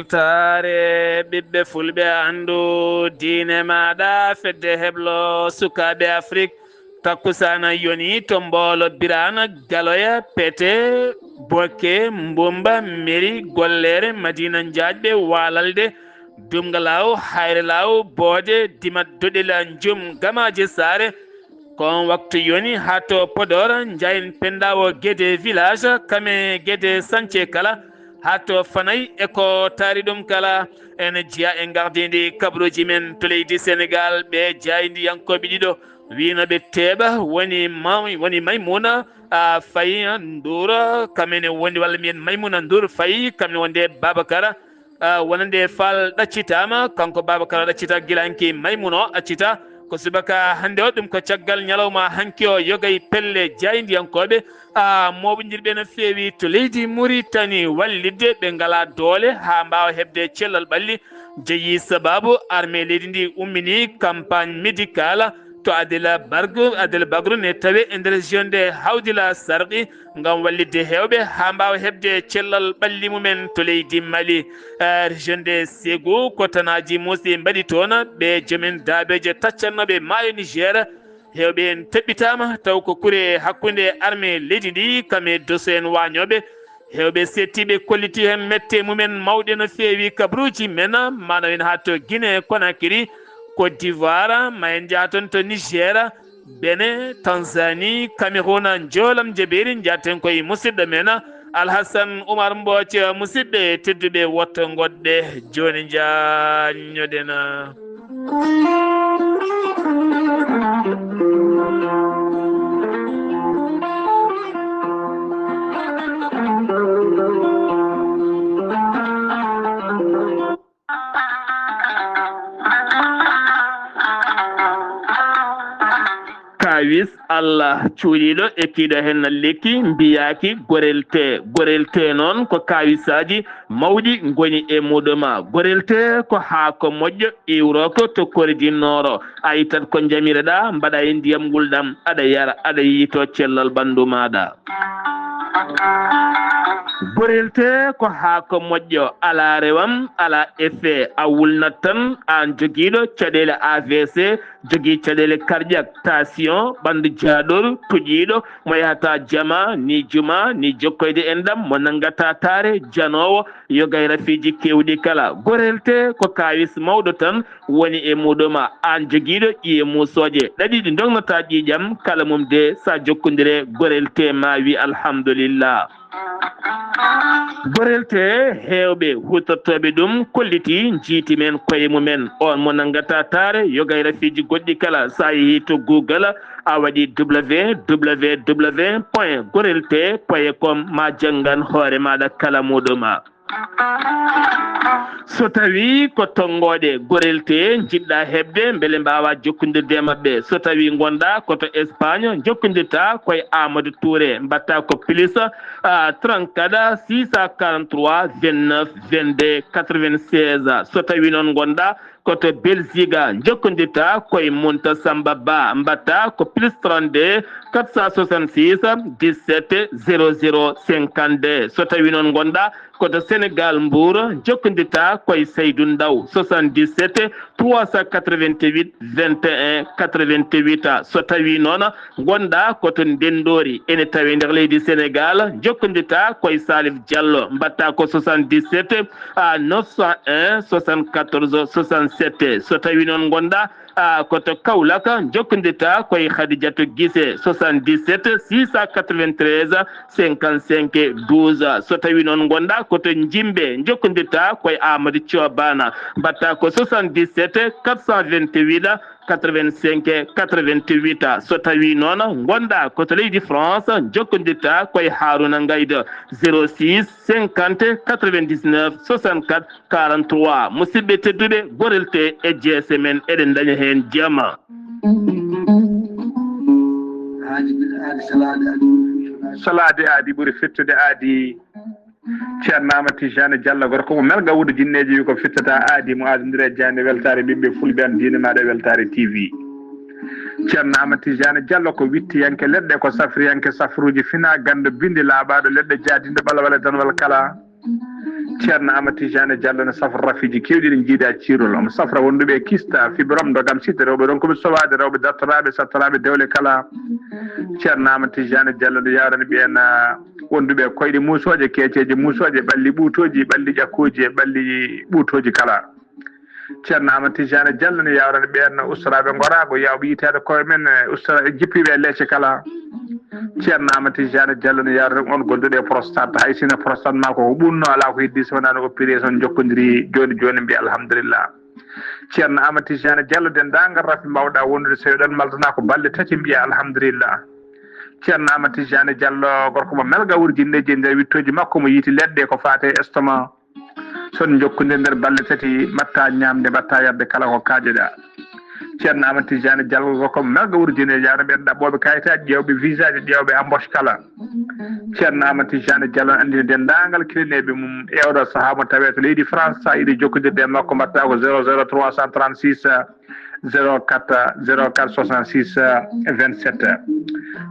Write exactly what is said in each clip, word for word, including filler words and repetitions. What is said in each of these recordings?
Taare ɓiɓɓe fulɓe, anndu diine maaɗa, fedde heblo sukaaɓe Afrik. Takkusaana yoni to Mboolo, Biraana, Galoya, Pete, Bokke, Mbumba, Meri, Golleere, Madiina Njaajɓe, Waalalde, Dumngalaaw, Hayre Laaw, Boode, Dimat, Doɗila, Njum, Gamaaji Saare. Ko on waktu yoni haa to Podor, Njayin, Penda, o Gede village, Kame, Gede sance kala, haa to Fanay e ko taari ɗum kala. Ene jeyaa e ngardiindi kabaruuji men to leydi Senegaal, ɓe jaayndiyankooɓe ɗiɗo wiyno ɓe Teeɓa, woni Maw-, woni Maymuna, a, Fayi Nduur, kamene woni, walla mbiyen Maymuna Nduur Fayi, kamene wonde Babakara, a, wonande Faal ɗaccitaama, kanko Babakara ɗaccita gila hanki Maymuna o accita. Ko subaka hannde o, ɗum ko caggal ñalawma hanki o, yoga e pelle jaayndiyankooɓe, a, mooɓondirɓe no feewi to leydi Muritani wallitde ɓe ngalaa doole haa mbaawa heɓde cellal ɓalli. Jeyi sabaabu armée leydi ndi ummini campagne médicale to Adila Bargu, Adila Bagru ne tawe e nder région de Hawdila Sarqi ngam wallitde heewɓe haa mbaawa heɓde cellal ɓalli mumen to leydi Mali. Eh, région de Ségou, ko tanaaji muusi mbaɗi toon, ɓe joomen daabeeje taccannooɓe maayo Niger. Heewɓe en teɓɓitaama, taw ko kure hakkunde armée leydi ndi, kam e doso en waañooɓe. Heewɓe seettiiɓe kolliti heen mette mumen mawɗe no feewi kabaruuji men, maanaam en haa to Guinée Conakry, Côte d'Ivoire, ma en njaha toon to Niger, Benin, Tanzanie, Cameroun, Njoolam Jabeeri, njahaten koye musidɗo men, Alhasan Umar Mbooc. Musidɓe tedduɓe, wotto ngoɗɗe jooni, njaññoɗen. Kaawis Allah cuuɗiiɗo e kiiɗo heen lekki mbiyaaki gorel tee. Gorel tee noon ko kaawisaaji mawɗi ngoni e muɗum. Gorel tee ko haako moƴƴo iwrooko to Kori du Nord. A ittat ko njamireɗaa, mbaɗa e ndiyam ngulɗam, aɗa yara, aɗa yiytoo cellal ɓanndu maaɗa. Gorel tee ko haako moƴƴo, alaa rewam, alaa effet, a wulnat tan, aan jogiiɗo caɗeele A V C, jogii caɗeele cardiaque, tension, ɓanndu jaaɗoru, tuƴiiɗo, mo yahata jama, ni juma, ni jokkoyde enɗam, mo nanngata taare, janoowo, yoga e rafiiji keewɗi kala. Gorel tee ko kaawis mawɗo tan woni e muɗum. Aan jogiiɗo ƴiye muusooje ɗaɗi ɗi ndognataa ƴiiƴam kala mum de, so a jokkondire gorel tee ma wi alhamdulillah. Gorel tee, heewɓe huutortooɓe ɗum kolliti, njiiti men koye mumen. On mo nanngata taare, yoga e rafiiji goɗɗi kala, so a yehii to Google, a waɗi W W W point gorel tee point com, ma janngan hoore maaɗa kala muɗum. So tawii ko tonngooɗe gorel tee njiɗɗaa heɓde, mbele mbaawaa jokkondirde e maɓɓe. So tawii ngonɗaa ko to Espagne, njokkondirtaa koye Amadou Touré, mbaɗtaa ko plus, ah, trente-quatre, six cent quarante-trois, vingt-neuf, vingt-deux, quatre-vingt-seize. So tawii noon ngonɗaa ko to Belgique, njokkondirtaa koye Munta Samba Ba, mbaɗtaa ko plus trente-deux, quatre cent soixante-six, dix-sept, zéro zéro, cinquante-deux. So tawii noon ngonɗaa ko to Sénégal, Mbour, njokkondirtaa koye Seydou Ndaw, soixante-dix-sept, trois cent quatre-vingt-huit, vingt et un, quatre-vingt-huit. So tawii noon ngonɗaa ko to Ndenndoori, ene tawee nder leydi Sénégal, njokkondirtaa koye Salif Diallo, mbaɗtaa ko soixante-dix-sept à neuf cent un, soixante-quatorze, soixante-sept. So tawii noon ngonɗaa, ah, ko to Kaolack, njokkondirtaa koye Khadidiatou Guissé, soixante-dix-sept, six cent quatre-vingt-treize, cinquante-cinq, douze. So tawii noon ngonɗaa ko to Njimbe, njokkondirtaa koye Amadou Thio Bana, mbaɗtaa ko soixante-dix-sept, quatre cent vingt-huit, quatre-vingt-cinq, quatre-vingt-huit. So tawii noon ngonɗaa ko to leydi France, njokkondirtaa koye Harouna Ngaydo, zéro six, cinquante, quatre-vingt-dix-neuf, soixante-quatre, quarante-trois. Musidɓe tedduɓe, gorel tee e jeese men, eɗen ndaña heen jama. Salaade aadi ɓuri fittude aadi. Ceerno Amadou Tijani Diallo, gorko mo Melga Wuudu Jinneeji, wi ko fittata aadi mo aadondiri e jaaynde weltaare ɓiɓɓe fulɓe, an diine maaɗa e weltaare T V. Ceerno Amadou Tijani Diallo ko wittiyanke leɗɗe, ko safriyanke safruuji fina ganndo bindi laaɓaaɗo leɗɗe jaadinde ɓalawale danwal kala. Ceerno Amadou Tidiane Diallo ne safra rafiiji keewɗi ɗi njiida ciirol. Omo safra wonduɓe e kista, fibrome, ndogam, site, rewɓe ronkuɓe sowaade, rewɓe dartoraaɓe, sattoraaɓe dewle kala. Ceerno Amadou Tidiane Diallo ne yawrani ɓeen, ah, wonduɓe e koyɗe muusooje, keeceeje muusooje, ɓalli ɓuutooji, ɓalli ƴakkooji e ɓalli ɓuutooji kala. Ceerno Amadou Tidiane Diallo ne yawrani ɓeen ustoraaɓe ngoraago, yawɓe yitaade koye men, eh, ustora-, jippiiɓe e leece kala. Ceerno Amadou Tidiane Diallo ne yawrani on gonduɗo e prostate, hay sinno prostate ma ko ɓunno, alaa ko heddi so wonaa no opération jokkodiri jooni jooni, mbiya alhamdulillah. Ceerno Amadou Tidiane Diallo, denndaangal rafi mbawɗa wondude, so eɗon maltana ko balɗe tati, mbiya alhamdulillah. Ceerno Amadou Tidiane Diallo, gorko mo melga wurjinneeji e nder wittooji makko, mo yiiti leɗɗe ko faate estomac. So on njokkondirii nder balɗe tati, mbaɗta ñaamde, mbaɗta yarde kala ko kaajoɗa. Ceerno Amadou Tidiane Diallo ko melga wurjinneeji, yawna ɓeen ɗaɓɓooɓe kayitaaji, ƴeewɓe visaaji, ƴeewɓe embauche kala. Ceerno Amadou Tidiane Diallo anndini denndaangal kilineeɓe mum e oɗo sahaa mo tawee to leydi France, so a yiɗi jokkondirde e makko, mbaɗta ko zéro zéro trois cent trente-six, zéro quatre, zéro quatre soixante-six, vingt-sept.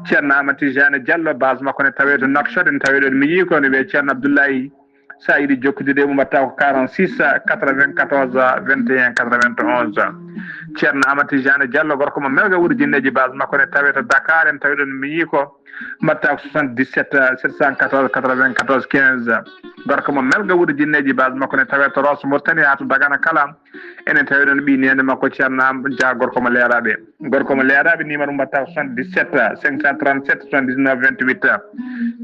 Ceerno Amadou Tidiane Diallo, base makko ne tawee to Nouakchott, ne tawee ɗon miñi ko ne wiyee Ceerno Abdoulaye. So a yiɗi jokkondirde e mum, mbaɗta ko quarante-six quatre-vingt-quatorze vingt et un quatre-vingt-onze. Ceerno Amadou Tidiane Diallo, gorko mo melga wurjinneeji, base makko ne tawee to Dakar, en tawi ɗon miñi ko, mbaɗta ko soixante-dix-sept sept cent quatorze quatre-vingt-quatorze quinze. Gorko mo melga wurjinneeji, base makko ne tawee to Rosso Mauritanie haa to Dagana kala. Enen tawi ɗon ɓii neene makko Ceerno Am Dia, gorko mo Leeraaɓe. Gorko mo Leeraaɓe, numéro mbaɗta ko soixante-dix-sept cinq cent trente-sept soixante-dix-neuf vingt-huit.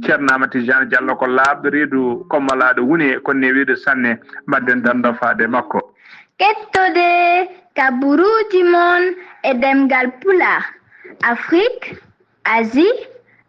Ceerno Amadou Tidiane Diallo ko laaɓɗo reedu, ko malaaɗo wune, ko newiiɗo sanne. Mbaɗden danndofaade makko. Kettode kaburuuji mon e ɗemngal Pulaar, Afrique, Asie,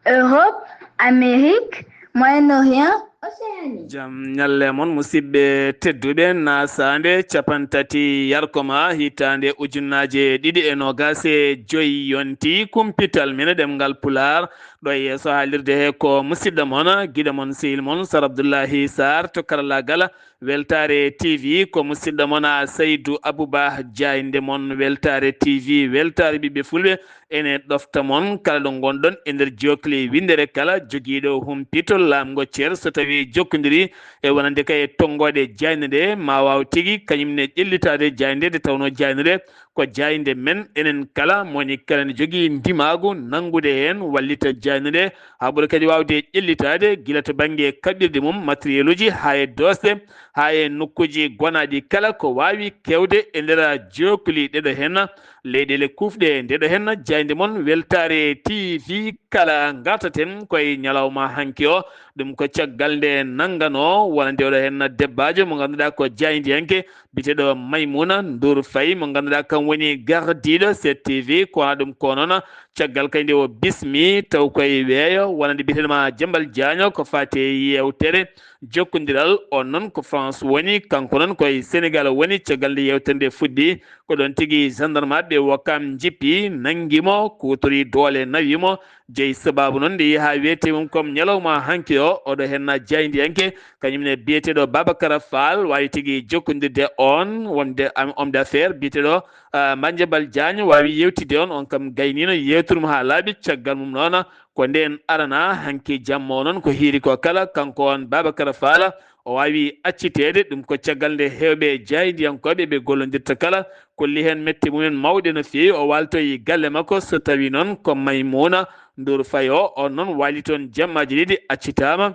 Europe, Amérique, Moyen-Orient, Océanie. Jam ñalle mon, musidɓe tedduɓe, nasaande cappanɗe tati yarkoma hitaande ujunnaaje ɗiɗi e noogaas e joy yonti kumpital men e ɗemngal Pulaar. Ɗo e yeeso haalirde he ko musidɗo mon, giɗo mon, sehil mon, Sar Abdullahi Sarr to karallaagal. Weltaare T V ko musidɗo mon, a, Saydu Abuba Jaaynde mon. Weltaare T V, weltaare ɓiɓɓe Fulɓe, ene ɗofta mon kala ɗo ngonɗon e nder jookli winndere kala, jogiiɗo humpito laamgo ceer so tawii jokkondiri e wonande kay e tonngooɗe jaaynde nde, ma waaw tigi kañum ne ƴellitaade jaaynde nde tawnoo jaaynde nde ko jaaynde men enen kala, mo woni kala ne jogii ndimaagu nanngude heen, wallita jaaynde nde, haa ɓura kadi waawde ƴellitaade gila to bannge kaɓirɗe mum, matériel uji, haa e doosɗe, haa e nokkuuji gonaaɗi kala ko waawi kewde e nder jookli ɗeɗo heen, leyɗeele kuufɗe ndeɗo heen, jaaynde mon Weltaare T V kala. Ngartaten koye ñalawma hanki o, ɗum ko caggal nde nannganoo wonande oɗo heen debbaajo mo ngannduɗaa ko jaayndiyanke, biyeteeɗo Maymuna Nduur Fay, mo ngannduɗaa kam woni gardiiɗo sept T V, ko wonaa ɗum ko noon, caggal kay nde o bismi taw koye weeyo, wonande biyeteeɗo ma Jambal Jaaño, ko faati e yeewtere jokkondiral. On noon ko France woni, kanko noon koye Sénégal woni, caggal nde yeewtere nde fuɗɗi, ko ɗoon tigi gendarme ɓe Wakaam njippi, nanngi mo, kuutori doole, nawi mo. Jeyi sabaabu noon nde yehi haa weeti mum, comme ñalawma hanki o, oɗo heen na jaayndiyanke, kañum ne biyeteeɗo Babacar Fall, waawi tigi jokkondirde on, wonde am-, homme d'affaires biyeteeɗo, ah, Madiambal Diagne, waawi yeewtidde on, on kam gayniino yeewtere mum haa laaɓi. Caggal mum noon, ko ndeen arana hanki jamma o noon, ko hiiri ko kala, kanko on Babacar Fall, o waawi acciteede. Ɗum ko caggal nde heewɓe jaayndiyankooɓe ɓe gollondirta kala kolli heen mette mumen mawɗe no feewi. O waaltoyi galle makko, so tawii noon ko Maymuna Nduur Fay o, on noon waali toon jammaaji ɗiɗi, accitaama.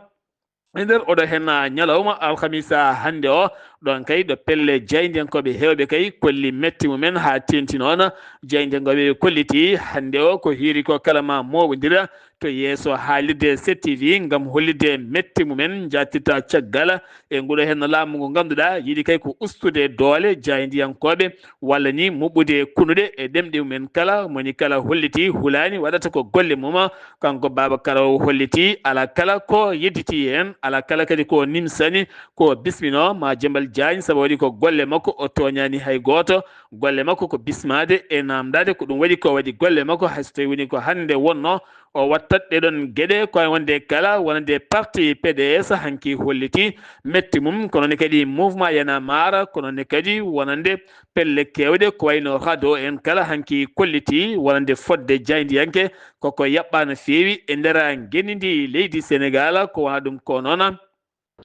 E nder oɗo heen ñalawma alhamisa hannde o, ɗoon kay ɗo pelle jaayndiyankooɓe heewɓe kay kolli mette mumen haa teeŋti noon. Jaayndiyankooɓe kolliti hannde o ko hiiri ko kala ma mooɓondira to yeeso haalirde sept T V ngam hollitde mette mumen, njaatirta caggal e nguɗo heen laamu ngu ngannduɗaa yiɗi kay ko ustude doole jaayndiyankooɓe walla ni muɓɓude kunuɗe e ɗemɗe mumen kala. Mo woni kala holliti hulaani waɗata ko golle mum. Kanko Babacar o holliti alaa kala ko yedditi heen, alaa kala kadi ko nimsani, ko bisminoo Madiambal Diagne, sabu waɗi ko golle makko, o tooñaani hay gooto. Golle makko ko bismaade e naamndaade, ko ɗum waɗi ko waɗi golle makko, hay so tawii woni ko hannde wonnoo o wattat ɗee ɗoon geɗe, ko wayi wonde kala wonande parti P D S hanki holliti mette mum, ko noon kadi mouvement Y'en a marre, ko noon kadi wonande pelle keewɗe, ko wayno rado en kala hanki kolliti wonande fodde jaayndiyanke koko yaɓɓaa no feewi e nder ngenndi ndi leydi Senegaal. Ko wonaa ɗum ko noon,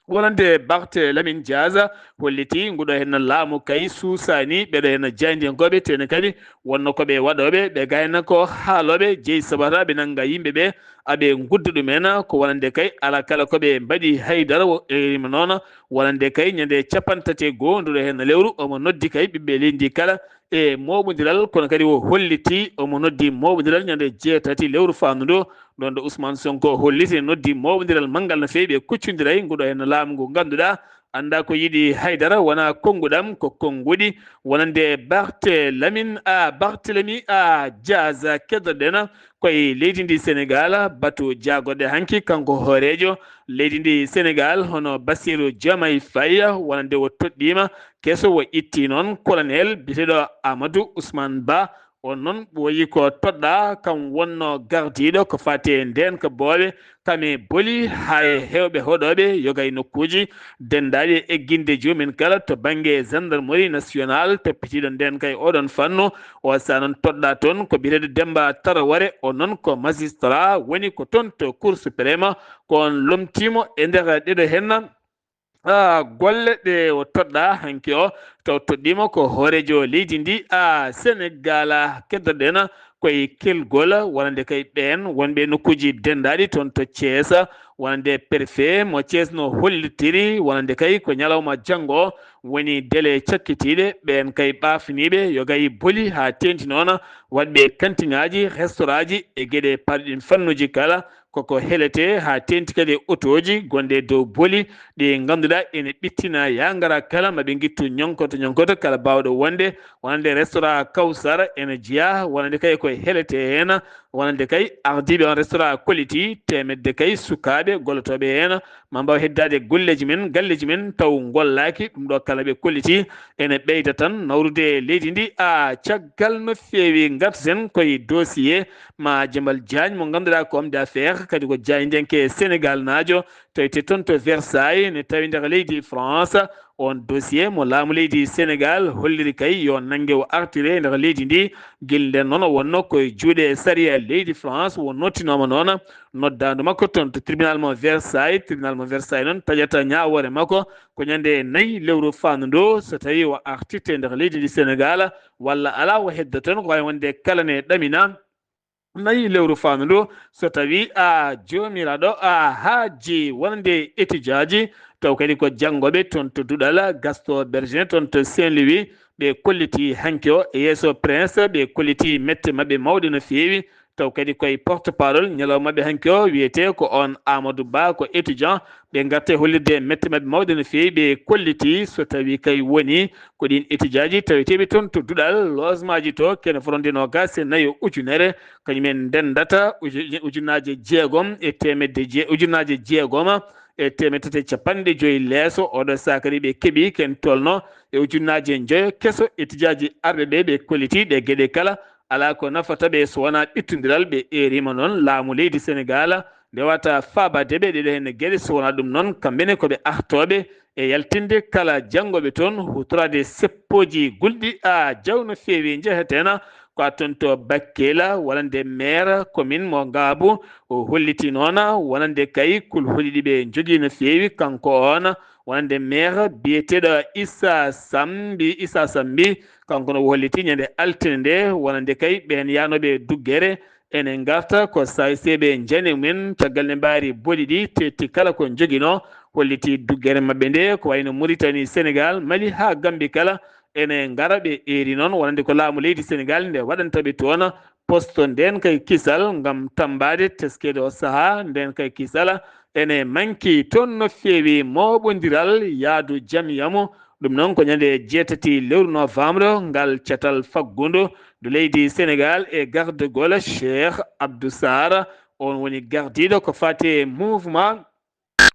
Wonande Barthe Lamine Diaz holliti nguɗo henna laamu kay suusaani ɓeɗo henna jaayndiyankooɓe, tene kadi wonno ko ɓe waɗooɓe, ɓe gayna ko haalooɓe jeyi sabata ɓe nannga yimɓe ɓe, aɓe ngudda ɗum en. Ko wonande kay ala kala ko ɓe mbaɗi haydara, o erima noon. Wonande kay ñande capanɗe tati e goo nduɗo henna lewru, omo noddi kay ɓiɓɓe leydi ndi kala e mooɓondiral, kono kadi o holliti omo noddi mooɓondiral ñande jeetati lewru faandu ndu. Ɗon ɗo Ousmane Sonko holliti, noddi mooɓondiral manngal no feewi, ɓe kuccondiray nguɗo henna laamu ngu ngannduɗaa annda ko yiɗi haydara, wona konnguɗam, ko konnguɗi. Wonande Barthe Lamine a Barthelemy a Diaz, keddoɗen koye leydi ndi Sénégal, batu jaagoɗe hanki kanko hooreejo leydi ndi Sénégal, hono Bassirou Diomaye Faye, wonande o toɗɗiima keso, o itti noon colonel biyeteeɗo Amadou Ousmane Ba. On noon ɓooyi ko toɗɗa, kam wonno gardiiɗo ko fati e ndeenka booɓe, kam e boli, haa e heewɓe hoɗooɓe yoga e nokkuuji denndaaɗi e egginde joomum en kala to bannge gendarmerie nationale, toppitiiɗo ndeenka e oɗon fannu. O sa noon toɗɗa toon ko biyeteeɗo Demmba Taraware, o noon ko magistrat, woni ko toon to Cour suprême, ko on lomtiimo e nder ɗeɗo henna, ah, golle ɗe o toɗɗa hanki o, taw toɗɗiima ko hooreejo leydi ndi, ah, Sénégal, ah, keddoɗen koye kelgol, wonande kay ɓeen wonɓe nokkuuji denndaaɗi toon to Thiès, wonande préfet mo Thiès no hollitiri, wonande kay ko ñalawma janngo woni délai cakkitiiɗe, ɓeen kay ɓaafniiɓe yoga e boli haa teeŋti noon, waɗɓe kantiŋaaji, restaurantji e geɗe paɗɗiɗen fannuuji kala, koko helete haa teeŋti kadi e otooji gonɗi e dow boli ɗi ngannduɗaa ene ɓittina yaa ngara kala, ma ɓe ngittu ñonkoto ñonkoto kala baawɗo wonde, wonande restaurant Kawsara ene jeyaa, wonande kay koye helete heen, wonande kay ardiiɓe on restaurant kolliti teemedde kay sukaaɓe gollotooɓe heen, ma mbaaw heddaade golleeji men, galleeji men, taw ngollaaki. Ɗum ɗo kala ɓe kolliti ene ɓeyda tan nawrude leydi ndi. A caggal no feewi, ngarten koye dossier ma Jambal Diagne mo ngannduɗaa ko homme d'affaires, kadi ko jaayndiyanke Sénégal naajo, tawete toon to Versailles, ne tawi nder leydi France. On dossier mo laamu leydi Sénégal holliri kay yo nannge o artire nder leydi ndi. Gila nden noon o wonno koye juuɗe sariya leydi France, o nottinooma noon noddaandu makko toon to tribunal mo Versailles. Tribunal mo Versailles noon taƴata ñaawoore makko ko ñande nayi lewru faandu ndu, so tawi o artirte nder leydi ndi Sénégal walla alaa, o heddo toon, ko wawi wonde kala ne ɗamina. Nayi lewru faandu ndu, so tawi a joomiraaɗo a haaji wonande étudiantji, taw kadi ko janngoɓe toon to duɗal Gaston Berger toon to Saint-Louis, ɓe kolliti hanki o e yeeso Prince, ɓe kolliti mette maɓɓe mawɗe no feewi. Taw kadi koye porte parole ñalawma maɓɓe hanki o wiyete ko on Amadou Ba, ko étudiant, ɓe ngarte hollirde mette maɓɓe mawɗe no feewi, ɓe kolliti so tawi kay woni ko ɗin étudiantji taweteeɓe toon to duɗal logementji to kene fotde noogaas e nayo ujunere, kañumen ndendata uju-, ujunnaaje jeegom e teemedde je-, ujunnaaje jeegom e teemedde tati e capanɗe joyi leeso. Oɗo saakari ɓe keɓi ken tolno e ujunnaaje njoyo keso étudiantji arɓe ɓe, ɓe kolliti ɗe geɗe kala. Alaa ko nafata ɓe so wonaa ɓittondiral. Ɓe eerima noon laamu leydi Sénégal ndewata faabaade ɓe ɗeɗo heen geɗe, so wonaa ɗum noon kamɓe ne ko ɓe artooɓe e yaltinde kala janngoɓe toon, huutoraade seppooji gulɗi. A jaw no feewi njehetena ko a toon to Bakkela, wonande maire commune mo Ngaabu, o holliti noon wonande kay kulhuli ɗi ɓe njogii no feewi. Kanko oon wonande maire biyeteeɗo Issa Sambi, Issa Sambi, kanko no holliti ñande altine nde wonande kay ɓeen yaanooɓe duggere ene ngarta ko saaseeɓe njane mumen, caggal nde mbaari boli ɗi tetti kala ko joginoo, holliti duggere maɓɓe nde ko wayno Mauritanie, Sénégal, Mali haa Gambie kala ene ngara. Ɓe eeri noon wonande ko laamu leydi Sénégal nde waɗanta ɓe toon posto nden kay kisal ngam tammbaade teskeede o sahaa nden kay kisal ene manki toon no feewi. Mooɓondiral yaadu jam yamu, ɗum noon ko ñande jeetati lewru novembre, ngal catal faggundu ndu leydi Sénégal e gardagol Cheikh Abdou Sarr, on woni gardiiɗo ko fati e mouvement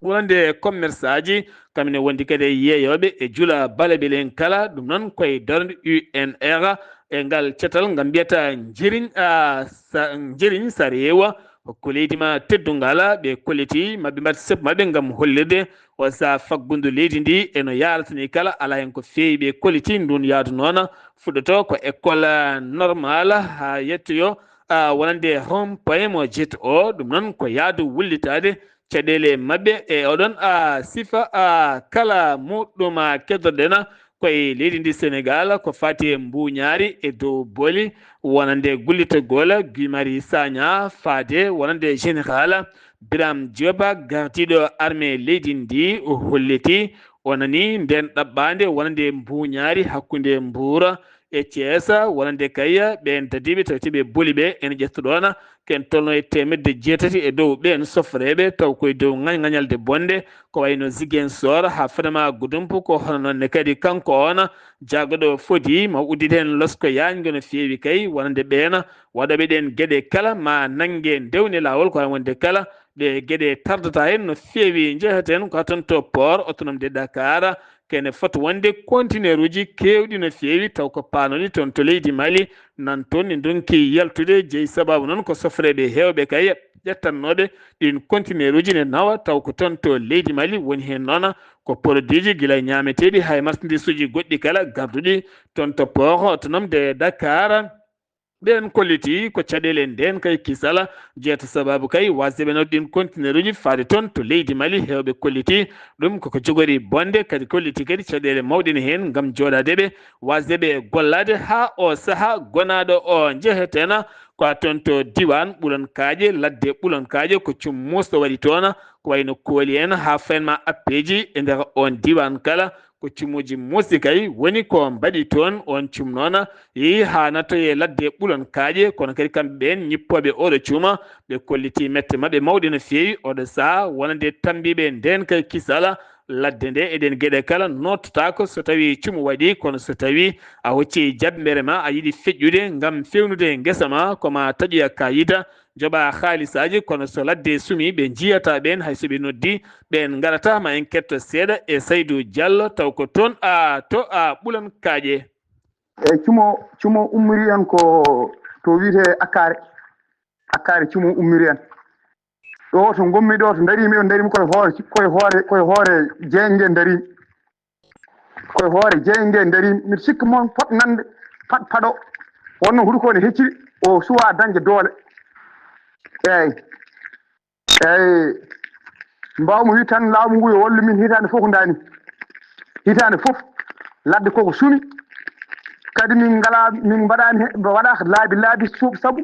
wonande commerçantji, kamɓe ne wondi kadi e yeeyooɓe e jula bale belen kala, ɗum noon koye darnde U N R e ngal catal ngam mbiyata njiriñ, a, sa-, njiriñ sareewa, hokku leydi ma teddungal, ɓe kolliti maɓɓe mbaɗ sep maɓɓe ngam hollirde o saha faggundu leydi ndi e no yaratani kala, alaa heen ko feewi. Ɓe kolliti ndun yaadu noon fuɗɗoto ko école normal haa yettoyo, a, wonande rond-point mo jet o, ɗum noon ko yaadu wullitaade caɗeele maɓɓe e oɗon a sifa a kala muɗɗum a keddorɗen koye leydi ndi Senegal ko fati e mbuñaari e dow boli wonande gullitagol Guy Marius Sagna faade wonande général Birame Diop gardiiɗo armée leydi ndi o holliti o nani nden ɗaɓɓaande wonande mbuñaari hakkunde Mbuur e Thiès wonande kay ɓeen dadiiɓe tawti ɓe boli ɓe ene ƴettuɗoona ken tolno e teemedde jeetati e dow ɓeen sofreeɓe taw koye dow ŋañŋañalde bonde ko wayno Ziguinchor haa fadama Goudomp ko hono noon ne kadi kanko oon jaagoɗo fodi ma uddit heen losko yaañgo no feewi kay wonande ɓeen waɗooɓe ɗeen geɗe kala ma nannge ndewne laawol ko hay wonde kala ɗe geɗe tardata heen no feewi njeheten ko haa toon to port autonome de Dakar kene foti wonde conteneur uji keewɗi no feewi taw ko paanoɗi toon to leydi Mali nan toon ne ndonki yaltude jeyi sababu noon ko sofreeɓe heewɓe kay ƴettannooɓe ɗin conteneur uji ne nawa taw ko toon to leydi Mali woni heen noon ko produit ji gila ñaameteeɗi hay marchandise uji goɗɗi kala garduɗi toon to port autonome de Dakar ɓeen kolliti ko caɗeele nden kay kisala jeeta sababu kay wasde ɓe nawde ɗin conteneur uji faade toon to leydi Mali heewɓe kolliti ɗum koko jogori bonde kadi kolliti kadi caɗeele mawɗe ne heen ngam jooɗaade ɓe wasde ɓe gollaade haa o saha gonaaɗo o njehetena ko a toon to diwan ɓulon kaaƴe ladde ɓulon kaaƴe ko cum muusɗo waɗi toona ko wayno kooli en haa fenma appeeji e nder on diwan kala ko cumuuji muusɗi kay woni ko mbaɗi toon on cum noona yehi haa nattoye ladde ɓulon kaaƴe kono kadi kamɓe ɓeen ñippooɓe oɗo cuuma ɓe kolliti mette maɓɓe mawɗe no feewi oɗo saha wonande tambiiɓe nden kay kisala ladde nde eɗen geɗe kala nottotako so tawi cumu waɗi kono so tawi a hocci jabbere ma a yiɗi feƴƴude ngam fewnude ngesa ma ko ma taƴoya kayita joɓa haalisaaji kono so ladde sumi ɓe njiyata ɓeen hay so ɓe noddi ɓeen ngarata ma en ketto seeɗa e Saydou Diallo taw ko toon a to a ɓulan kaaƴe. Eyi cumo cumo ummiri en ko to wiyetee Akkaare. Akkaare cumo ummiri en. Ɗo to ngonmi ɗo to ndariimi ɗo ndariimi koye hoore koye hoore koye hoore jeeynge ndariimi. Koye hoore jeeynge ndariimi. Miɗo sikki mon fot nande paɗ paɗo. Wonno huɗo ko ne hecciri o suwa dañde doole. Eeyi. Eeyi. Mbaawmi wi tan laamu ngu yo wallu min hitaande fof ko ndaani. Hitaande fof ladde koko sumi. Kadi min ngala min mbaɗaani waɗaaka laabi laabi sabu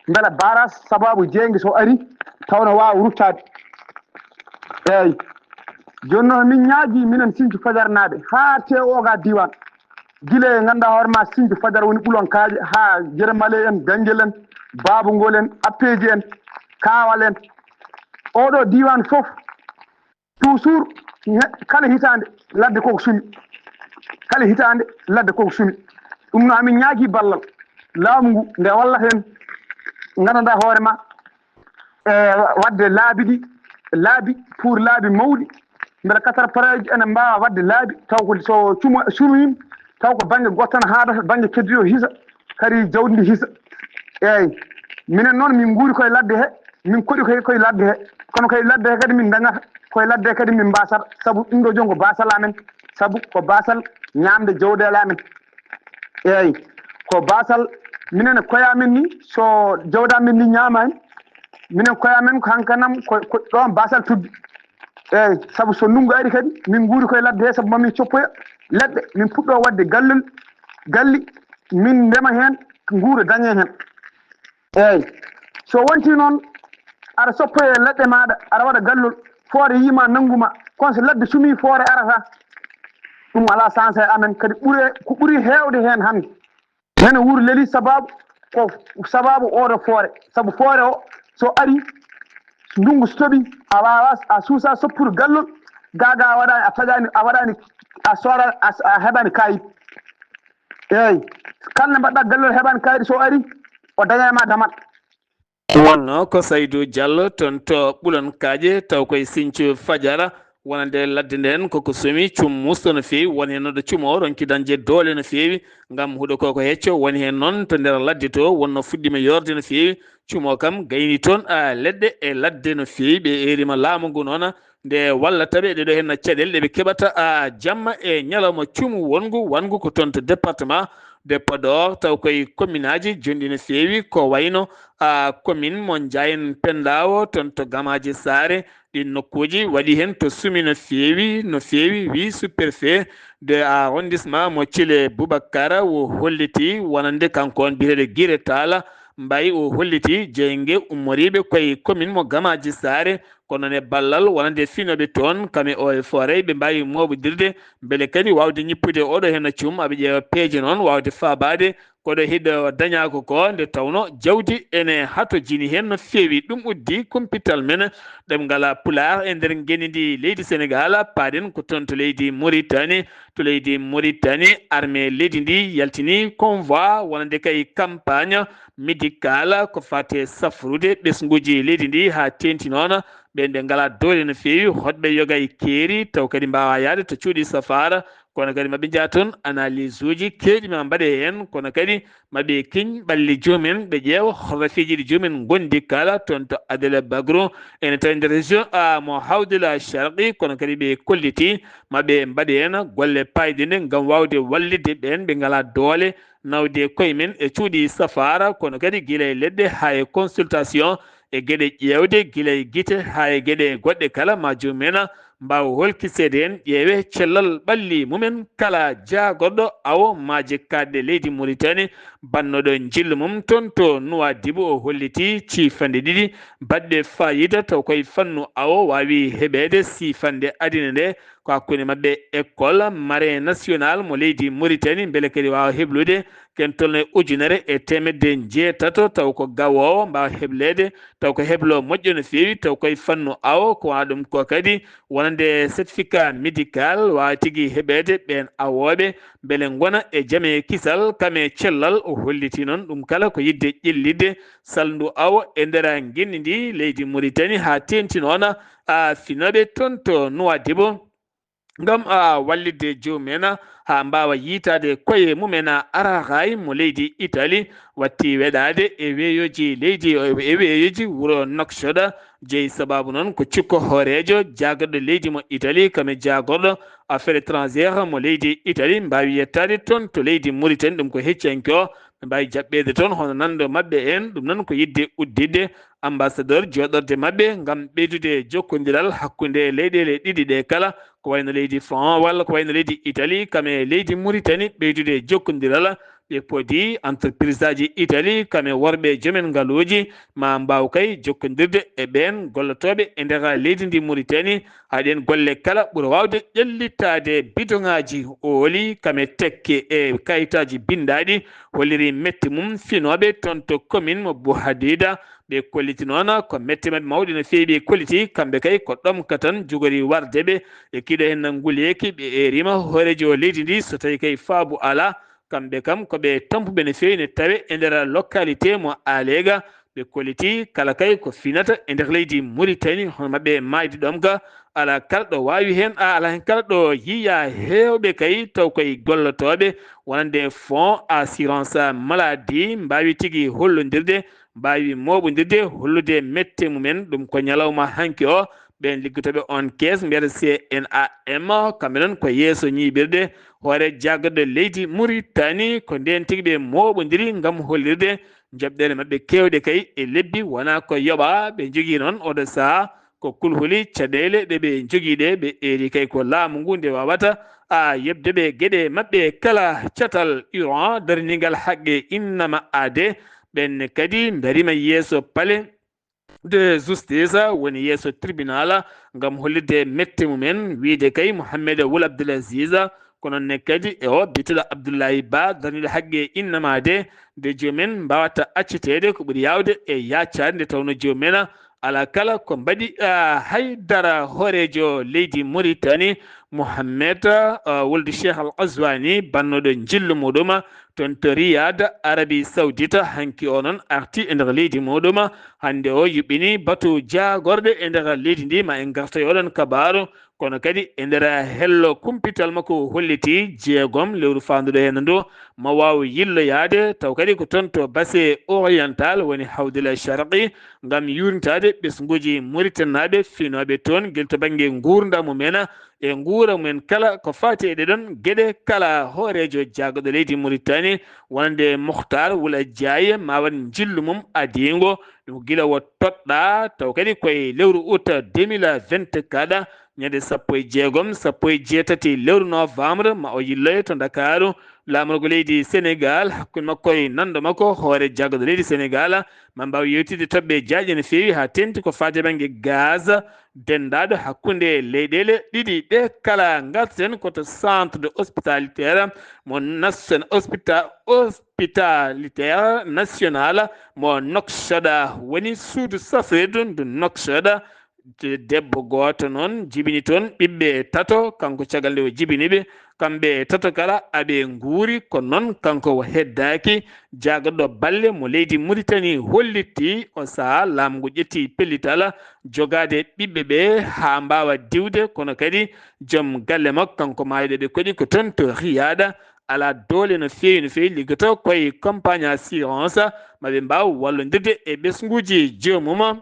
mbela baras sababu jeeynge so ari taw no waawa ruttaade. Eeyi. Jooni noon min ñaagii minen Sinthiou Fajarnaaɓe haa tee ooga diiwaan. Gila e ngannduɗaa hoore ma Sinthiou Fajar woni ɓulon kaaƴe haa Jermale en, Ganngel en, Baabungol en, Appeeji en, Kaawal en. Ooɗoo diiwaan fof toujours kala hitaande ladde koko sumi. Kala hitaande ladde koko sumi. Ɗum noon amin ñaagii ballal laamu ngu nde wallata en nganndanɗaa hoore ma e waɗde laabi ɗi laabi pour laabi mawɗi mbele quatre pareji ene mbaawa waɗde laabi taw ko so cuma sumima taw ko bannge gooto tan haadata bannge keddiɗo hisa kadi jawdi ndi hisa. Eeyi minen noon min nguuri koye ladde he min koɗi koye koye ladde he kono koye ladde he kadi min dañata koye ladde he kadi min mbasata sabu ɗum ɗo joom ko basal amen sabu ko basal ñaamde jawɗeele amen. Eeyi ko basal minen e koye amen ni so jawdi amen ni ñaamaani minen koye amen ko hankanam ko ɗon basal tuddi. Eeyi sabu so ndunngu ari kadi min nguuri koye ladde he sabu mamin coppoya leɗɗe min puɗɗo waɗde gallol galli min ndema heen nguura dañe heen. Eeyi so wonti noon aɗa soppoya leɗɗe maaɗa aɗa waɗa gallol foore yiima nannguma kono so ladde sumi foore arata. Ɗum alaa sens e amen kadi ɓure ko ɓuri heewde heen hannde. Hene wuuri leli sababu ko sababu oɗo foore sabu foore o so ari ndunngu so toɓi a wawa a suusa soppude gallol gaga a waɗani a taƴani a waɗani a soora a heɓani kayit. Eeyi kala nde mbaɗɗa gallol heɓani kayit so ari o dañay ma damal. Wonno ko Saydou Diallo toon to Ɓulon Kaaƴe taw koye Sinthiou Fajara wonande ladde nden koko somi cum musto no feewi won heen noɗo cumo ronki dañde doole no feewi ngam huɗo koko hecco woni heen noon to nder ladde to wonno fuɗɗima yorde no feewi cumo kam gayni toon a leɗɗe e ladde no feewi ɓe erima laamu ngu noona nde wallata ɓe ɗeɗo heen caɗeele ɗe ɓe keɓata a jamma e ñalawma cumu wonngu wanngu ko toon to département de Podor, taw koye commune aji jonɗi no feewi, ko wayno a commune mo Ndiayène Pendao, toon to Gamaaji Saare. Ɗin nokkuuji waɗi heen to sumi no feewi, no feewi, wi sous-préfet de arrondissement mo Thillé Boubacar, o holliti wonande kanko on biyeteeɗo Giré Tall Mbaye, o holliti jeynge ummoriiɓe koye commune mo Gamaaji Saare, kono ne ballal wonande finooɓe toon, kam e eaux et forêts, ɓe mbaawi mooɓondirde mbele kadi waawde ñippude oɗo heen cum, aɓe ƴeewa peeje noon waawde faabaade koɗo hiɗo dañaako ko, nde tawno jawdi ene hatojini heen no feewi. Ɗum uddi kumpital men ɗemngal Pulaar e nder ngenndi leydi Senegaal, paaɗen ko toon to leydi Muritani. To leydi Muritani, armée leydi ndi yaltini convoi wonande kay campagne médicale ko fate safrude ɓesnguuji leydi ndi haa teeŋti noon ɓeen ɓe ngalaa doole no feewi, hoɗɓe yoga e keeri, taw kadi mbaawa yahde to cuuɗi safaara. Kono kadi maɓe njaha toon, analyse uji keewɗi ma mbaɗe heen, kono kadi maɓe keñ ɓalli joomum en, ɓe ƴeewa horrafiiji ɗi joomum en ngondi kala toon to Adel Bagro, ene tawi nder région a mo Hawdila Sharqi, kono kadi ɓe kolliti maɓe mbaɗe heen golle payɗinɗe ngam waawde wallitde ɓeen ɓe ngalaa doole nawde koye men e cuuɗi safaara, kono kadi gila e leɗɗe haa e consultation e geɗe ƴeewde gila e gite haa e geɗe goɗɗe kala, ma joomum en mbaawa holkiseede heen, ƴeewe cellal ɓalli mumen kala jaagorɗo awo maaje kaaɗɗe leydi Muritani, bannooɗo njillu mum toon to Nuwaadibu, o holliti ciifanɗe ɗiɗi baɗɗe faayiida taw koye fannu awo waawi heɓeede siifannde adina nde, ko hakkunde maɓɓe école marin national mo leydi Muritani, mbele kadi waawa heblude ken tolno e ujunere e teemedde njeetato, taw ko gawoowo mbaawa hebleede, taw ko heblo moƴƴo no feewi, taw koye fannu awo, ko wona ɗum ko kadi wonande certificat médical waawa tigi heɓeede ɓeen awooɓe, mbele ngona e jam e kisal, kam e cellal. O holliti noon ɗum kala ko yiɗde ƴellitde salndu awo e nder ngenndi ndi leydi Muritani, haa teeŋti noon a finooɓe toon to Nuwaadibu. Ngam a wallitde joomum en haa mbaawa yiytaade koye mum en, Araxaay mo leydi Itali watti weɗaade e weeyooji leydi, e weeyooji wuro Nouakchott. Jeyi sabaabu noon ko cukko hooreejo jaagorɗo leydi mo Itali, kam e jaagorɗo affaires étrangères mo leydi Itali mbaawi yettaade toon to leydi Muritani. Ɗum ko hecciyanke o, ɓe mbaawi jaɓɓeede toon hono nanndo maɓɓe en. Ɗum noon ko yiɗde udditde ambassadeur jooɗorde maɓɓe ngam ɓeydude jokkondiral hakkunde leyɗeele ɗiɗi ɗe kala, ko wayno leydi France walla ko wayno leydi Itali, kam e leydi Muritani, ɓeydude jokkondiral. Ɓe podi entreprise aji Itali, kam e worɓe joomen ngaluuji, ma mbaaw kay jokkondirde e ɓeen gollotooɓe e nder leydi ndi Muritani, haa ɗeen golle kala ɓura waawde ƴellitaade bidoŋaaji ooli, kam e tekke e kayitaaji binndaaɗi, holliri mette mum finooɓe toon to commune mo Bouhadida. Ɓe kolliti noon ko mette maɓɓe mawɗe no feewi, ɓe kolliti kamɓe kay ko ɗomka tan jogori warde ɓe e kiiɗo heen nguleeki, ɓe eerima hooreejo leydi ndi, so tawi kay faabu alaa, kamɓe kam ko ɓe tampuɓe no feewi, ne tawe e nder localité mo Alega. Ɓe kolliti kala kay ko finata e nder leydi Muritani, hono maɓɓe maayde ɗomka, alaa kala ɗo waawi heen, a, alaa heen kala ɗo yiya heewɓe kay taw koye gollotooɓe wonande fonds assurance maladie mbaawi tigi hollondirde, mbaawi mooɓondirde, hollude mette mumen. Ɗum ko ñalawma hanki o, ɓeen liggotooɓe on kees mbiyata C N A M, kamɓe noon ko yeeso ñiiɓirde hoore jaagorɗo leydi Muritani. Ko ndeen tigi ɓe mooɓondiri ngam hollirde njoɓɗeele maɓɓe keewɗe kay e lebbi, wonaa ko yoɓa. Ɓe njogii noon oɗo sahaa ko kulhuli caɗeele ɗe ɓe njogii ɗe, ɓe eeri kay ko laamu ngu nde waawata a yeɓde ɓe geɗe maɓɓe kala. Catal Iran darningal haqqe innama aade, ɓeen ne kadi ndariima yeeso palais de justice, woni yeeso tribunal, ngam hollirde mette mumen, wiyde kay Mohammed Wul Abdul Aziz, ko noon ne kadi e o biyeteeɗo Abdullahi Ba, darniiɗo haqqe innama aade, nde joomum en mbaawata acceteede ko ɓuri yaawde e yaacaade, nde tawnoo joomum en alaa kala ko mbaɗi, ah, hay dara. Hooreejo leydi Muritani, Mohammed, ah, wuldu Cheikh Al Ghazouani, bannooɗo njillu muɗum toon to Riyad, Arabie Saoudite, hanki o noon arti e nder leydi muɗum. Hannde o yuɓɓini batu jaagorɗe e nder leydi ndi, ma en ngartoy oɗon kabaaru. Kono kadi e nder hello kumpital makko, o holliti jeegom lewru faanduɗo heen ndu, ma waaw yilloyaade, taw kadi ko toon to Basse Oriental, woni Hawdila Sharqi, ngam yuurnitaade ɓesnguuji Mauritanie naaɓe finooɓe toon, gila to bannge nguurndam mumen e nguura mumen kala, ko faati e ɗee ɗoon geɗe kala. Hooreejo jaagorɗo leydi Mauritanie, wonande Mukhtar Wula Diaye, ma waɗ njillu mum adiingo, ɗum gila o toɗɗaa, taw kadi ko e lewru août deux mille vingt-quatre, ñande sappo e jeegom, sappo e jeetati lewru novembre, ma o yilloye to Ndakaaru, laamorgo leydi Sénégal, hakkunde makko e nanndo makko, hoore jaagorɗo leydi Sénégal, ma mbaaw yewtidde toɓɓe jaaƴe no feewi haa teeŋti ko faati e bannge gaz, denndaaɗo hakkunde leyɗeele ɗiɗi ɗe kala. Ngarten ko to centre de hospitalité mo nation-, hospita-, hospitalité national mo Nouakchott, woni suudu safrirdu ndu Nouakchott. De-, debbo gooto noon jibini toon ɓiɓɓe tato, kanko caggal nde o jibini ɓe, kamɓe tato kala aɓe nguuri, kono noon kanko o heddaaki. Jaagorɗo balle mo leydi Mauritanie hollitti o sahaa laamu ngu ƴetti pellital jogaade ɓiɓɓe ɓe haa mbaawa diwde, kono kadi joom galle makko kanko maayɗo ɓe koɗi ko toon to Riyad, alaa doole no feewi, no feewi, liggoto ko e compagnie assurance, ma ɓe mbaaw wallondirde e ɓesnguuji joomum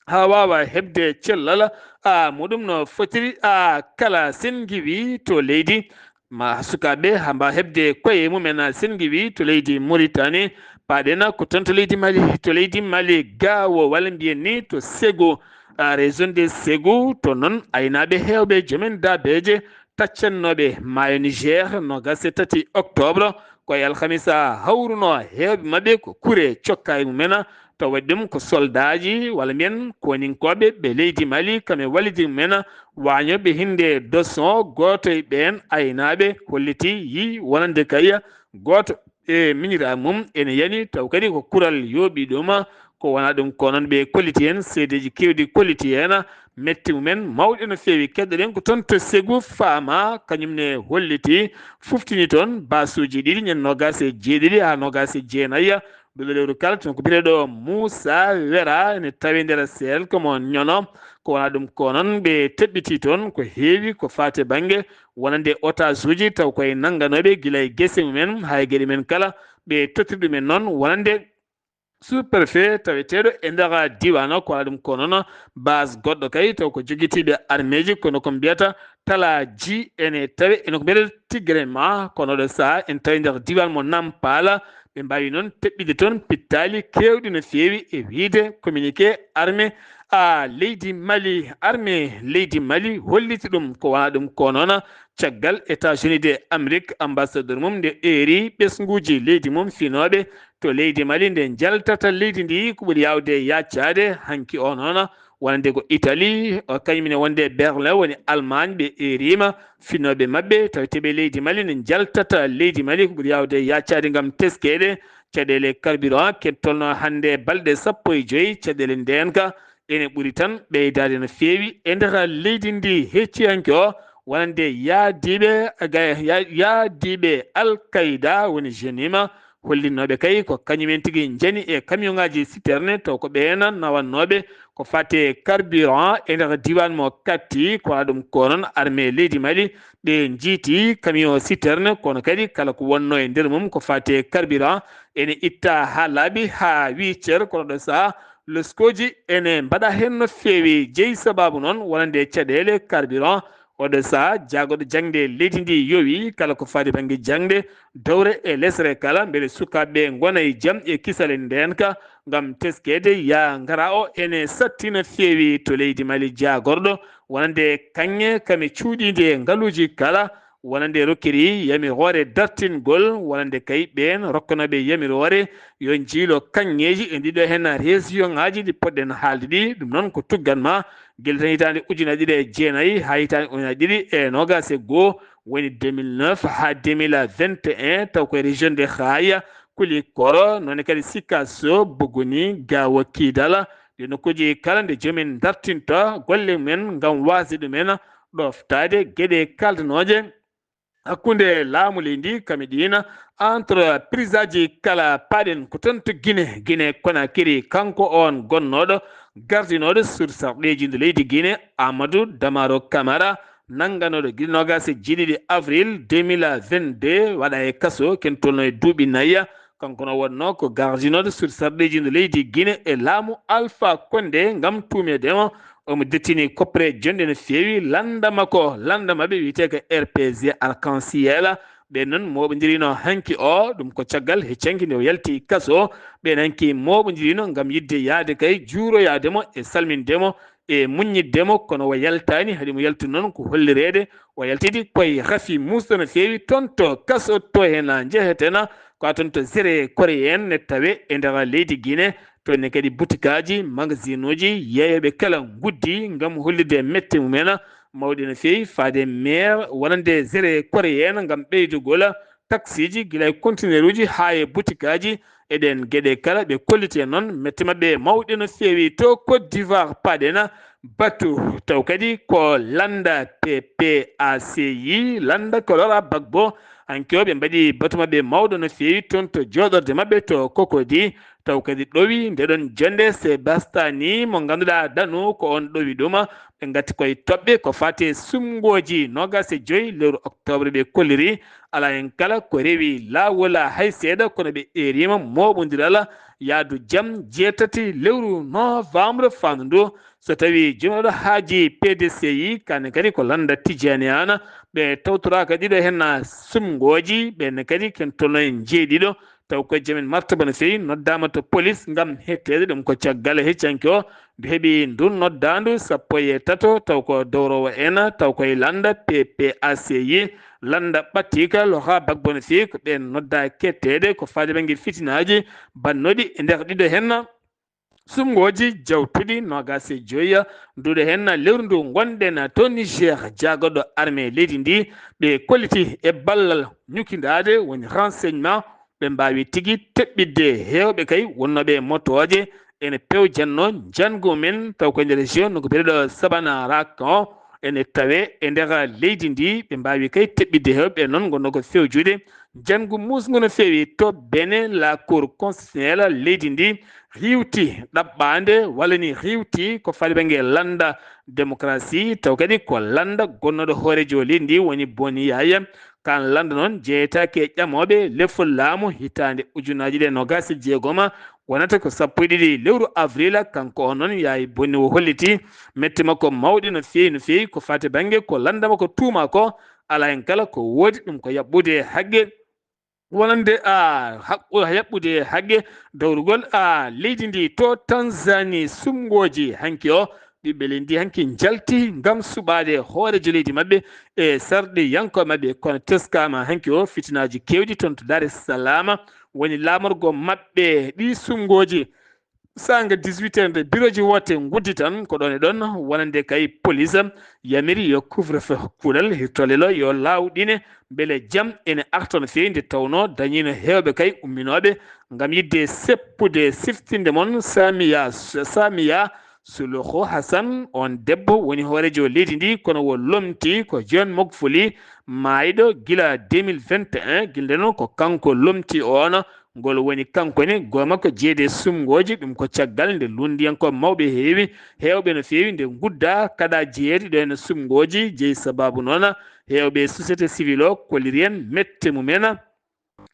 haa waawa heɓde cellal, a, muɗum no fotiri, a, kala senngiwi to leydi, ma sukaaɓe haa mbaawa heɓde koye mumen senngiwi to leydi Mauritanie. Paaɗen ko toon to leydi Mali, to leydi Mali, Gaawo, walla mbiyen ni to Ségou, a, région de Ségou, to noon aynaaɓe heewɓe joomen daabeeje taccannooɓe maayo Niger, noogaas e tati octobre, ko e alhamisa hawruno heewɓe maɓɓe ko kure cokka e mumen, to waɗi ɗum ko soldaaji, walla mbiyen koninkooɓe ɓe leydi Mali, kamɓe wallidi mumen waañooɓe hinnde doson, gooto e ɓeen aynaaɓe holliti yi wonande kay gooto e miñiraaɓe mum ene yani, taw kadi ko kural yooɓi ɗum, ko wonaa ɗum, ko noon ɓe kolliti heen, seedeeji keewɗi kolliti heen, metti mumen mawɗe no feewi. Keɗoɗen ko toon to Ségou, Fama, kañum ne holliti, fuftini toon baasuuji ɗiɗi, ñande noogaas e jeeɗiɗi haa noogaas e jeenayi, ɗo lewru kala. Toon ko biyeteeɗo Moussa Wera ene tawi nder seel ko mo ñono, ko wonaa ɗum, ko noon ɓe teɓɓiti toon ko heewi ko faati e bannge wonande otaasuuji, taw ko e nannganooɓe gila e gese mumen haa e geɗe men kala, ɓe tottiri ɗumen noon wonande sous-préfet taweteeɗo e nder diiwaan o, ko wonaa ɗum, ko noon base goɗɗo kay, taw ko jogitiiɓe armeeji, kono ko mbiyata talaaji ene tawe, ene ko mbiyata tigrement, kono ɗo sahaa ene tawi nder diiwaan mo Nampala, ɓe mbaawi noon teɓɓide toon pittaali keewɗi no feewi e wiyde communiqué armée a leydi Mali. Armée leydi Mali holliti ɗum, ko wonaa ɗum, ko noon caggal États-Unis de Amérique, ambassadeur mum nde eeri ɓesnguuji leydi mum finooɓe to leydi Mali, nde njaltata leydi ndi ko ɓuri yaawde yaccaade hanki o noon, wonande ko Italie, o kañum ne wonde Berlin woni Allemagne, ɓe eeriima finooɓe maɓɓe taweteeɓe leydi Mali, nde njaltata leydi Mali ko ɓuri yaawde yaccaade ngam teskeede caɗeele carburant, ke tolno hannde balɗe sappo e joy, caɗeele ndeenka ene ɓuri tan ɓeydaade no feewi e nder leydi ndi. Hecciyanke o wonande yaadiiɓe ga-, ya-, yaadiiɓe Al Qaeda woni Jenima, hollinnooɓe kay ko kañum en tigi njani e camion ŋaaji citerne, taw ko ɓeen nawannooɓe ko faati e carburant e nder diiwaan mo Katti, ko wonaa ɗum, ko noon armée leydi Mali, ɓe njiiti camion citerne, kono kadi kala ko wonnoo e nder mum ko faati e carburant ene itta haa laaɓi haa huit heures, kono ɗo sahaa loskooji ene mbaɗa heen no feewi. Jeyi sabaabu noon wonande caɗeele carburant, oɗo sahaa jaagorɗo jaŋde leydi ndi yowi kala ko faati bannge jaŋde, dowre e lesre kala, mbele sukaaɓe ngona e jam e kisal e ndeenka ngam teskeede yaa ngara o ene satti no feewi to leydi Mali. Jaagorɗo wonande kaŋŋe kame cuuɗiinde e ngaluuji kala, wonande rokkiri yamiroore dartingol, wonande kay ɓeen rokkanooɓe yamiroore yo njiilo kaŋŋeeji e ɗiɗo heen région ŋaaji ɗi poɗɗen haalde ɗi. Ɗum noon ko tuggat ma gila tan hitaande ujunere ɗiɗi e jeenayi haa hitaande ujunere ɗiɗi e noogaas e goo, woni deux mille neuf haa deux mille vingt et un, taw koye région de Khaya, Koulikoro, noon kadi Sikasso, Bougouni, Gao, Kidal, ɗi nokkuuji kala nde joomin dartinta golle mumen ngam waasde ɗumen ɗoftaade geɗe kaldanooje hakkunde laamu leydi ndi, kame ɗiina entreprise aji kala. Paaɗen ko toon to Guinée, Guinée Conakry, kanko on gonnooɗo Gardinooɗo sursarɗeeji ndu leydi Guinée, Amadou Damaro Camara, nannganooɗo gila noogaas e jeeɗiɗi avril deux mille vingt-deux, waɗa e kaso, ken tolno e duuɓi nayi. Kanko no wonnoo ko gardinooɗo sursarɗeeji ndu leydi Guinée e laamu Alpha Condé ngam tuumeede mo. Omo dettini koppere jonde no feewi lannda makko, lannda maɓɓe wiyetee ko R P G Arc-en-Ciel. Ɓe noon mooɓondirino hanki o, ɗum ko caggal heccanki nde o yalti kaso. Ɓe nanki mooɓondirino ngam yidde yaade kay juuroyaade mo e salminde mo e muññidde mo, kono o yaltaani, haɗi mo yaltu noon ko hollireede o yaltidi koye rafi muusɗo no feewi toon to kaso to hena njehetena, ko toon to zere koreyen ne tawe e nder leydi Guinée. Toon ne kadi butikaaji, magasinuuji, yeeyooɓe kala nguddi ngam hollirde mette mumen mawɗe no feewi faade meer wonande zere koreyen ngam ɓeydugol taksiiji, gila e kontineeruuji haa e butikaaji. E ɗeen geɗe kala, ɓe kolliti noon mette maɓɓe mawɗe no feewi to Côte d'Ivoire. Paaɗen batu, taw kadi ko lannda P P A C I, lannda ko Laurent Gbagbo. Hanki o, ɓe mbaɗi batu maɓɓe mawɗo no feewi toon to jooɗorde maɓɓe to Cocody. Taw kadi ɗowi nde ɗon jonnde Sebastiani, mo ngannduɗaa danu ko on ɗowi ɗum. Ɓe ngati koye toɓɓe ko fate sumngooji noogaas e joy lewru octobre ɓe kolliri. Alaa heen kala ko rewi laawol hay seeɗa, kono ɓe eeriima mooɓondiral yaadu jam jeetati lewru novembre faandu ndu. So tawii jomiraɗo haaji P D C I, kaane kadi ko lannda Tijjani Ana, ɓe tawtoraaka ɗiɗo heen sumngooji, ɓeen kadi ken tolno e njeeɗiɗo. Taw ko jamin martaba no feewi, noddaama to polis ngam hetteede ɗum ko caggal heccanke o ndu heɓi ndun noddaandu sappo e tato, taw ko dowrowo en, taw koye lannda P P A C I, lannda ɓattiika Laurent Gbagbo no feewi, ko ɓeen noddaa ketteede ko faade bannge fitinaaji bannooɗi e nder ɗiɗo heen sumngooji jawtuɗi noogaas e joyi. Nduɗo heen lewru ndu ngonɗen to Niger, jaagoɗo armée leydi ndi, ɓe kolliti e ballal ñukindaade woni renseignement, ɓe mbaawi tigi teɓɓitde heewɓe kay wonnooɓe e motooje ene pewjanno njanngu men, taw ko e nder région no ko biyeteeɗo Sabana Rakan o, ene tawe e nder leydi ndi. Ɓe mbaawi kay teɓɓitde heewɓe noon ngonno ko fewjude njanngu muusngu no feewi to Benin. La Cour constitutionnelle leydi ndi riiwti ɗaɓɓaande walla ni riiwti ko faati bannge lannda démocratie, taw kadi ko lannda gonnooɗo hooreejo leydi ndi woni Boni Yaya. Kaan lannda noon jeyetaake e ƴamooɓe lefol laamu hitaande ujunaaji ɗe noogaas e jeegoma, wonata ko sappo e ɗiɗi lewru avril. Kanko o noon Yaya Boni o holliti mette makko mawɗe no feewi, no feewi ko faati bannge ko lannda makko tuuma ko. Alaa heen kala ko woodi, ɗum ko yaɓɓude haqqe wonande a haqqu- yaɓɓude haqqe dawrugol a leydi ndi to Tanzanie. Sumngooji hanki o, ɓiɓɓe leydi ndi hanki njalti ngam suɓaade hooreejo leydi maɓɓe e sarɗiyankooɓe maɓɓe, kono teskaama hanki o fitinaaji keewɗi toon to Dar es Salaam. Woni laamorgo maɓɓe ɗi sumngooji. Saanga dix-huit heures nde birooji woote nguddi tan, ko ɗoon e ɗoon wonande kay polis yamiri yo couvre-feu kuulal hirtolelo yo laawɗine, mbele jam ene arta no feewi, nde tawnoo dañiino heewɓe kay umminooɓe ngam yiɗde seppude siftinde mon. Samiya, Samiya Suluhu Hassan, on debbo woni hooreejo leydi ndi, kono o lomti ko John Magufuli maayɗo gila deux mille vingt et un, gila nde noon ko kanko lomti on. Ngol woni kanko ne gooma ko jeeyde sumngooji, ɗum ko caggal nde lunndiyankooɓe mawɓe heewi, heewɓe no feewi nde ngudda kaɗa jeyeede ɗo heen sumngooji, jeyi sabaabu noon heewɓe société civile o kolliri en mette mumen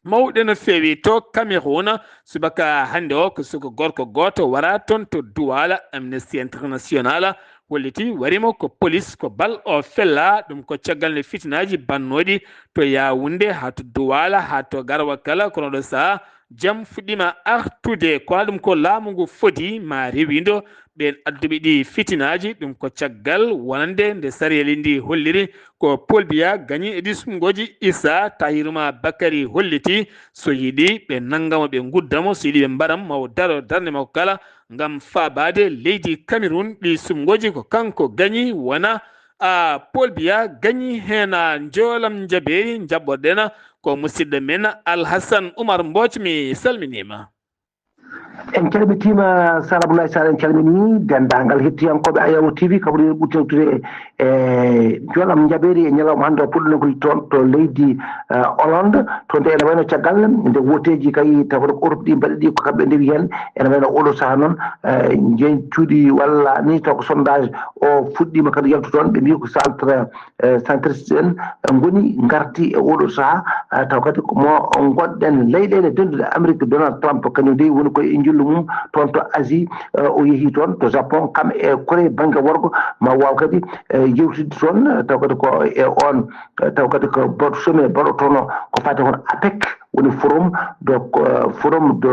mawɗe no feewi to Cameroun. Subaka hannde o ko suka gorko gooto wara toon to Douala. Amnesty International holliti warimo ko polis ko bal o fella, ɗum ko caggal nde fitinaaji bannooɗi to Yaoundé haa to Douala haa to Garwa kala, kono ɗo saha jam fuɗɗima artude. Ko ɗum ko laamu ngu fodi ma rewindo ɓeen adduɓe ɗi fitinaaji, ɗum ko caggal wonande nde sariyali ndi holliri ko Paul Biya gañi e ɗi sumngooji. Issa Tahiruma Bakari holliti so yiɗi ɓe nanngamo ɓe nguddamo, so yiɗi ɓe mbaɗam mawo daro darnde makko kala ngam faabaade leydi Cameroun. Ɗi sumngooji ko kanko gañi, wona a Paul Biya gañi heen. A njoolam njabeeri njaɓɓorɗen ko musidɗo men Alhassan Oumar Mbooc, mi salminiima. En calmitiima, Sara Abdoulaye Sall, en calminii denndaangal hettiyankooɓe Ayawo T V, kaɓri ɓurtewtude e Jolam Njabeeri e ñalawma hannde o puɗɗo nokkude toon to leydi, eh, Hollande. Toon de ene wayno caggal nde woteeji kay tawata ko Europe ɗi mbaɗi ɗi, ko kamɓe ndewi heen. Ene wayno oɗo sahaa noon, eh, njeeñ cuuɗi walla ni taw ko sondage o fuɗɗiima kadi yaltu toon. Ɓe mbii ko centre, eh, centriste en, eh, ngoni ngarti e oɗo sahaa, eh, taw kadi ko mo ngonɗen leyɗeele denduɗe Amérique, Donald Trump kañum dey woni koye njillu mum toon to Asie, eh, o yehi toon to Japon, kam e Corée bannge worgo ma waaw kadi, eh, yewtidde toon, eh, taw kadi ko e on, eh, taw kadi ko baɗ-, sommet baɗotono ko fate hono APEC, woni forum de, eh, forum de,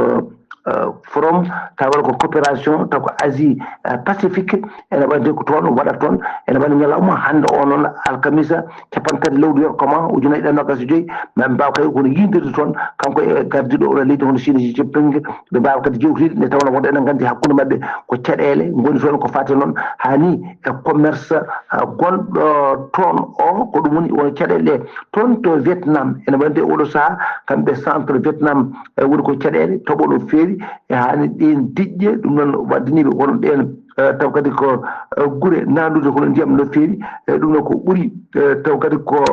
eh, forum taw kadi ko coopération taw ko Asie, eh, Pacifique, ene waɗde ko toon waɗat toon, ene waɗi ñalawma hannde o noon alkamisa, capanɗe tati lewru yor koma ujunaaji ɗiɗi e noogaas e joy, ma ɓe mbaaw kay kono yiydirde toon, kanko e gardiiɗo oɗo leydi hono Chine Xi Jinping, ɓe mbaawa kadi jewtide nde tawnoo wonde enen nganndi hakkunde maɓɓe ko caɗeele ngoni toon ko fate noon haa ni e commerce, ah, gonɗo toon o, ko ɗum woni won caɗeele ɗe toon to Vietnam, ene waɗde oɗo sahaa kamɓe centre Vietnam, eh, woni ko caɗeele toɓo no feewi, e haa ni ɗeen diƴƴe, ɗum noon waddaniiɓe won ɗeen, eh, taw kadi ko, eh, gure naandude kono ndiyam no feewi, eh, ɗum noon ko ɓuri, eh, taw kadi ko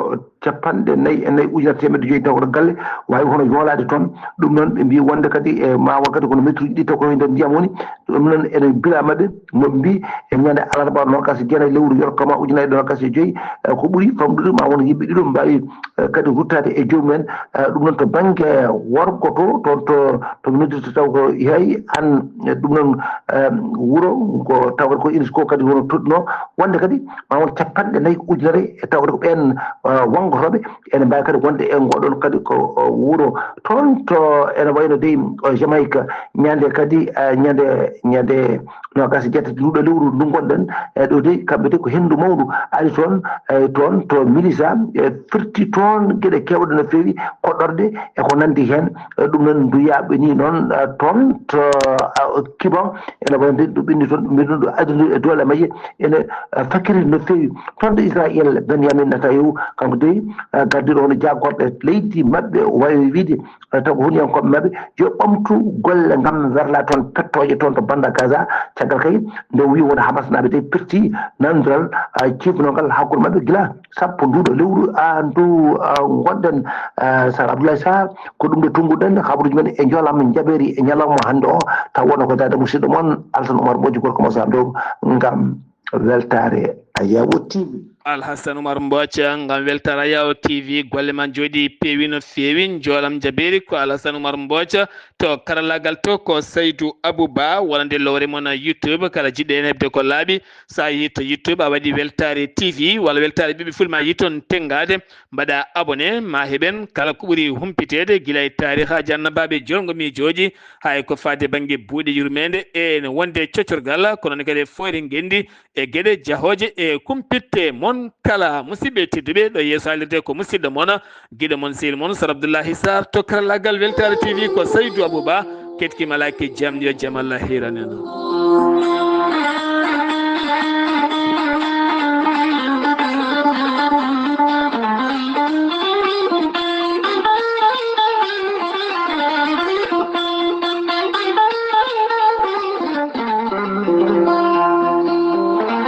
capanɗe nayi e nayi ujunere teemedde joyi taw ko galle waawi hono yoolaade toon. Ɗum noon ɓe mbii wonde kadi e ma won kadi kono métruuji ɗi taw ko e nder ndiyam woni. Ɗum noon ene bila maɓɓe mo mbii e ñande alarba noogaas e jeenayi lewru yor koma ujunaaji ɗiɗi e noogaas e joyi, eh, ko ɓuri famɗude ma won yimɓe ɗiɗo mbaawi, eh, kadi ruttaade e joomum en. Eh, ɗum noon to bannge worgo to, toon to, to ɓe noddirta taw ko Hainan, eh, ɗum noon, eh, wuro ko tawata ko UNESCO kadi hono toɗɗinoo wonde kadi ma won capanɗe nayi ujunere e tawata ko ɓeen, eh, wanngotooɓe ene mbaawi kadi wonde e ngoɗon kadi ko, eh, wuro toon to ene wayno dey, eh, Jamaïque ñande kadi, eh, ñande, ñande noogaas e jeetati nduɗo lewru ndu ngonɗen, eh, ɗo dey kamɓe de ko henndu mawndu ari toon, eh, toon to Melissa, eh, firti toon geɗe keewɗe no feewi, koɗorɗe e ko nanndi heen. Eh, ɗum noon ndu yaaɓi ni noon, eh, toon to, eh, Kiban, ene wayde ɗo ɓenni toon, ɗum ɗo addude e doole majje, ene, eh, fakiri no feewi. Toon to Israël, Benjamin Netanyahu, kanko dey, eh, gardiiɗo hono jaagorɗe leydi maɓɓe, o wawi wiide, eh, taw ko huniyankooɓe maɓɓe, yo ɓamtu golle ngam werla toon pettooje toon to bannda Gaza. Caggal kay, nde o wi won Hamasnaaɓe dey pirti nandiral, eh, cifnongal hakkunde maɓɓe gila sappo nduɗo lewru, ah, ndu, ah, ngonɗen, ah, Sar Abdoulaye Sarr, ko ɗum ɗo tunnguɗen habaruuji men e Jolam Njabeeri e ñalawma hannde o, taw wonno ko daade musidɗo mon Alsan Oumar Ɓooji gorko mo Sarr Ndow ngam weltaare Ayawo T V. Alhassan Oumar Mboca ngam weltaare Ayawo T V, golle ma njooɗi peewi no feewi. Jolam Njabeeri ko Alhassan Oumar Mboca, to karallaagal to ko Saydou Abouba, wonande lowre mon YouTube, kala jiɗɗo heen heɓde ko laaɓi, so a yehii to YouTube, a waɗi Weltaare T V walla Weltaare Ɓiɓɓe Fulɓe, ma yii toon tenngaade, mbaɗa abonné, ma heɓen kala ko ɓuri humpiteede, gila e taarihaaji annabaaɓe, jolngo miijooji, haa e ko faati e bannge buuɗe yurmeende, e no wonde e coccorgal, kono ne kadi e fooyre ngenndi, e geɗe jahooje, e kumpitte mon kala. Musidɓe tedduɓe, ɗo yeeso haalirde ko musidɗo mon, giɗo mon, sehil mon, Sar Abdoullahi Sarr, to karallaagal Weltaare T V ko Saydou Abouba, keɗkiima laaki jam, yo jam Allah hiiran en.